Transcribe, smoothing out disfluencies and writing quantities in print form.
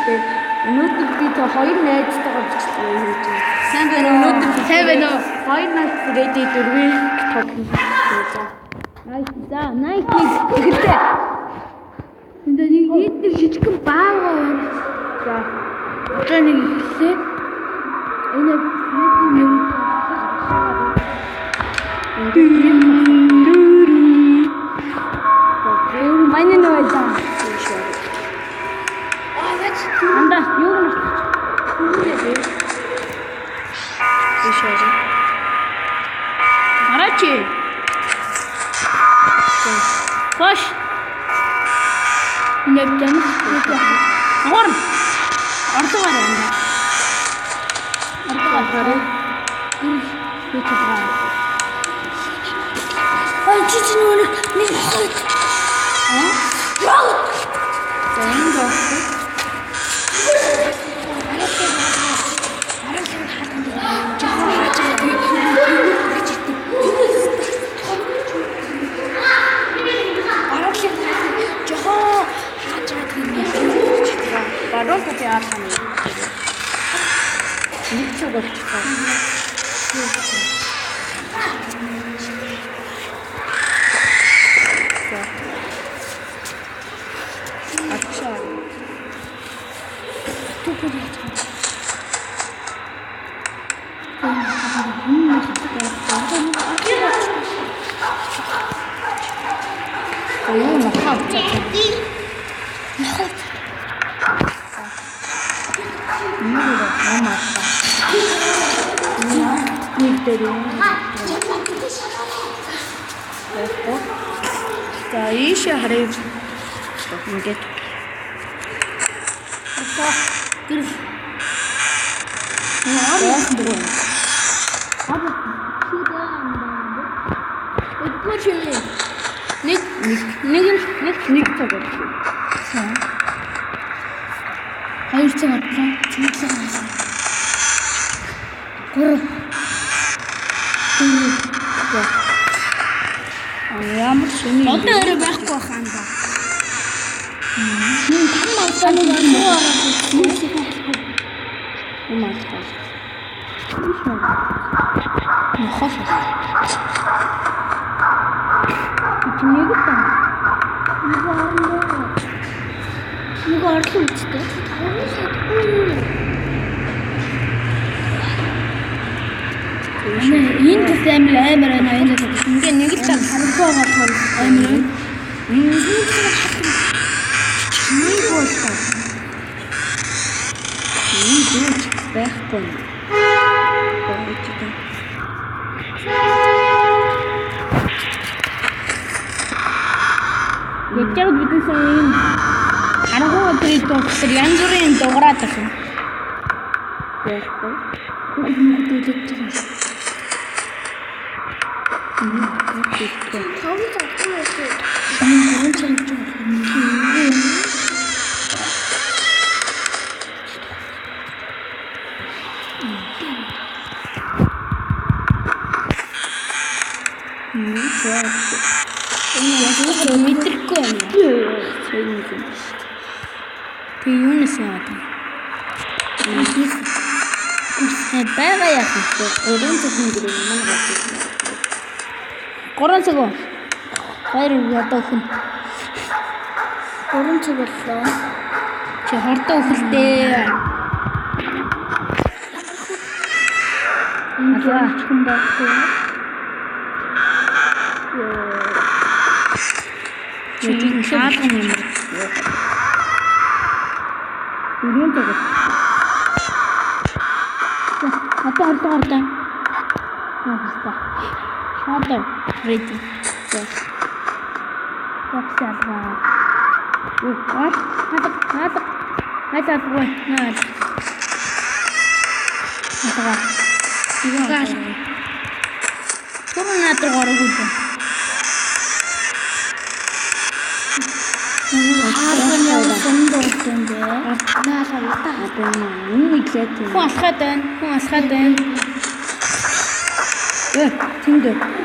бичлэгтэй. Өнөөдөр би тэ хоёр найзтайгаа бичлэг хийж байна. Сайн байна уу? Өнөөдөр Сайн байна уу? Five Nights Freddy 4-ийг тоглоно. За. За, найт нэг Эхэллээ. Энд нэг нийт нэг жижигхэн баага байна. За. Одоо нэг эхлэв. Энэ Фредди нэр Манай нөө за. Анда юу гэнэ? Биш аа. Гараач. Хош. Энэ тань. Гор. Ордогоор анда. Ордогоор. Би чадгаа. Ай чи чи нөгөө нэг хойд. Аа? За энэ доош. Баруун талын хаалга нь. Нэг цаг болчихлоо. За. Агшаа. За юу нохоо авчаа. Нохоо. Нэг ном авлаа. Нэг дээр юм. Байхгүй. За ийшээ харъя. Ингээд. Одоо гэрэл. Яасан дгүй. Аба шүүдээ андаа. Өдгөө чи. Нэг нэг нэг Нэг цаг болчихлоо. 2 цаг одлоо. Цэглэг гарсан. 3 4 А ямар шөнө юм. Одоо өрөө байхгүй баха анда. Нэг там малцаа нэг Юм алгаа. Нохоо л. Чи нэг л таа. Нэг орно. Нэг орлоо үстэй. Таван чадахгүй. Энэ төс амар амар байна. Энэ төс. Ингээ нэг л таа. Харанхуй болохоор амар байна. Нэг болтой. Нэг дүүч байхгүй. Байж байгаа. Ячаад бидэнсэн юм харанхуй өдрийн дуусах янз бүрийн дугаараад байх юм. Байхгүй. Хөдөлж байгаа юм. Энэ цаг гэж байгаа юм. Энэ яг мэдрэхгүй байна. Цэник юм. Тэг юунаас яваад байна? Бага яах вэ? 3 цаг өнгөрөө манай гадаг. 3 цаг уу? Баяр одоо өхөн. 3 цаг боллоо. Чи хордоо өхөлдөө. Энэ чихэн байхгүй. Чи хаалга юм. 4 цаг. Одоо хордоо хордоо. Наа баста. Shadow ready. Бокс алгаа. Гол хадаг хадаг. Аль алгүй. Наа. Алгаа. Гал. Түр наад руу ороогүй л. Хаалганы сондоо юм бэ? Наалаа удаа байна. Энэ нэг лээд юм. Хүн алхаад байна. Хүн алхаад байна. Э, тэнд.